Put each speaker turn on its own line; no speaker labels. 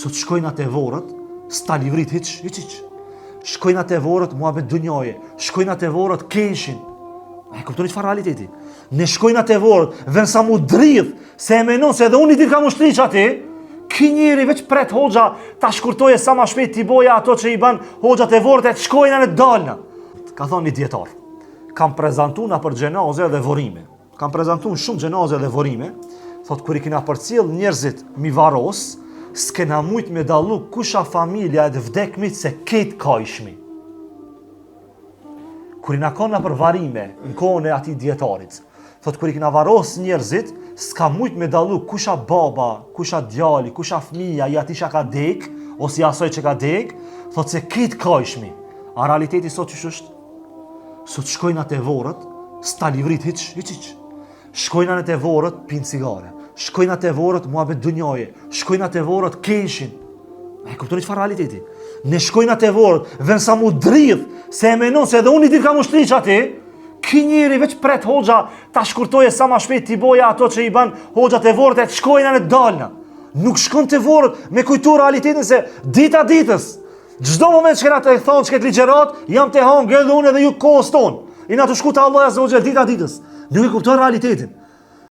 Sot shkojna te vorret, s'ta livrit hiç, hiç, hiç. Shkojna te vorret, muhabet dunjaje. Shkojna te vorret, keshin. A e kuptoni çfarë realiteti? Ne shkojna te vorret, ven sa mu dridh, se e menon se edhe unë një ditë kam m'u shtri qaty, ky njeri veç pret hoxha ta shkurtoje sa ma shpejt t'i boja ato që i ban hoxha te vorret e të shkojna ne dalna. Ka thonë një dijetar, kam prezantu nëpër xhenaze dhe vorrime. Kam prezantu në shumë xhenaze dhe vorrime, thot kur i kena përcjell njerëzit mi varros, s'kena mujt me dallu kush a familja e të vdekmit se kejt kajshmi. Kur jena kon nëpër varrime, në kohën e atij dijetarit, thot kur i kena varros njerëzit, s'ka mujt me dallu kush a baba, kush a djali, kush a fëmija i atij që ka dek, ose i asaj që ka dek, thot se kejt kajshmi. A realiteti sot qysh është? Sot shkojna te vorret, s'ta livrit hiç, hiç, hiç. Shkojna ne te vorret, pinë cigare. Shkojna te vorret, muhabet dunjaje. Shkojna te vorret, keshin. A e kuptoni çfarë realiteti? Ne shkojna te vorret, ven sa mu dridh, se e menon se edhe unë një ditë kam m'u shtri qaty, ky njeri veç pret hoxha ta shkurtoje sa ma shpejt t'i boja ato që i ban hoxha te vorret e të shkojna ne dalna. Nuk shkon te vorret me kujtu realitetin se dita ditës, Çdo moment që kena tu thonë që këtë ligjëratë, jam tu hangër edhe unë edhe ju kohës tonë. Jena tu shku te Allahu azze ve xhel dita ditës. Nuk e kupton realitetin.